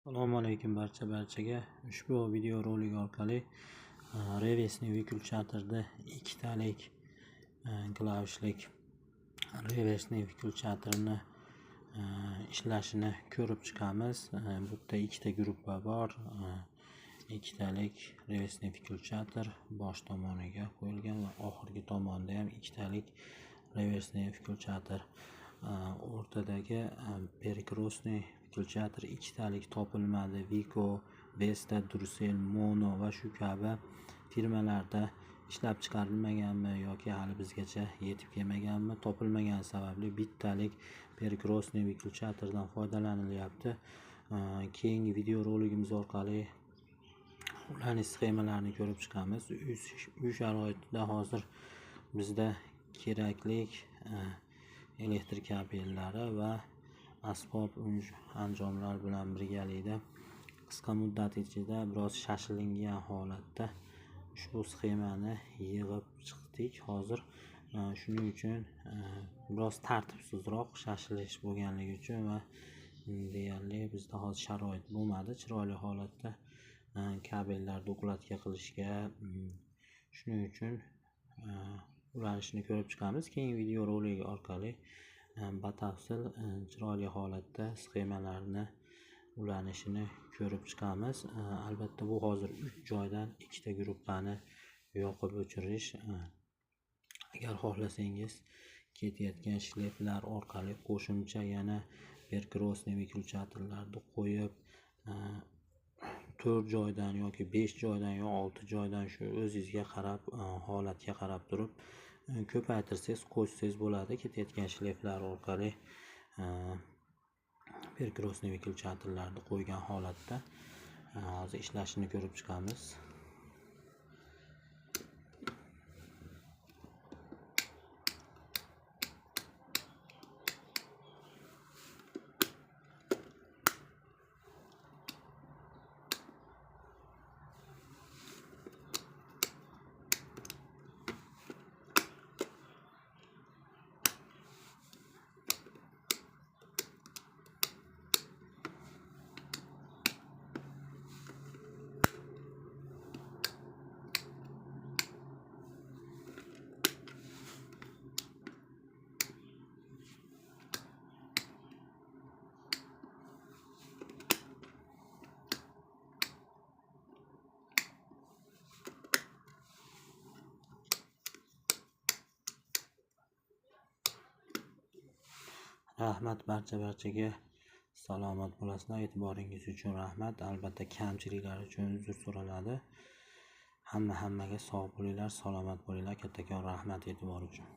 Assalomu alaykum barchaga. Ushbu video rolik orqali reversni выключателda ikkitalik klavishlik reversni выключателni ishlashini ko'rib chiqamiz. Bu yerda ikkita gruppa bor. Ikkitalik reversni выключатель bosh tomoniga qo'yilgan va oxirgi tomonda ham ikkitalik reversni выключатель. O'rtadagi перекрестный выключатель ikkitalik topilmadi. Vico, Vesta, Duracell, Mono va shu kabi firmalarda ishlab chiqarilmaganmi yoki hali bizgacha yetib kelmaganmi, topilmagani sababli bittalik перекрестный выключателdan foydalanilyapti. Keyingi video roligimiz orqali ularning sxemalarini ko'rib chiqamiz. Uy sharoitida hozir bizda kerakli elektr kabellari va asbob anjomlar bilan birgalikda qisqa muddat ichida biroz shashilingan holatda ushbu sxemani yig'ib chiqdik. Hozir shuning uchun biroz tartibsizroq shashilish bo'lganligi uchun va deyarli bizda hozir sharoit bo'lmadi chiroyli holatda kabellarni ukladka qilishga. Shuning uchun ulanishini ko'rib chiqamiz. Keyingi video rolik orqali batafsil chiroyli holatda sxemalarni ulanishini ko'rib chiqamiz. Albatta bu hozir 3 joydan ikkita gruppani yoqib o'chirish. Agar xohlasangiz ketayotgan shleflar orqali qo'shimcha yana перекрестный выключательlarni qo'yib 4 joydan yoki 5 joydan yo 6 joydan shu o'zingizga qarab, holatga qarab turib ko'paytirsangiz, qo'shsangiz bo'ladi. Ketayotgan shleflar orqali перекрестный выключательlarni qo'ygan holatda hozir ishlashini ko'rib chiqamiz. Rahmat barchaga, salomat bo'lasizlar. E'tiboringiz uchun rahmat. Albatta kamchiliklar uchun uzr so'raladi. Hammaga sog' bo'linglar, salomat bo'linglar. Kattakon rahmat e'tibor uchun.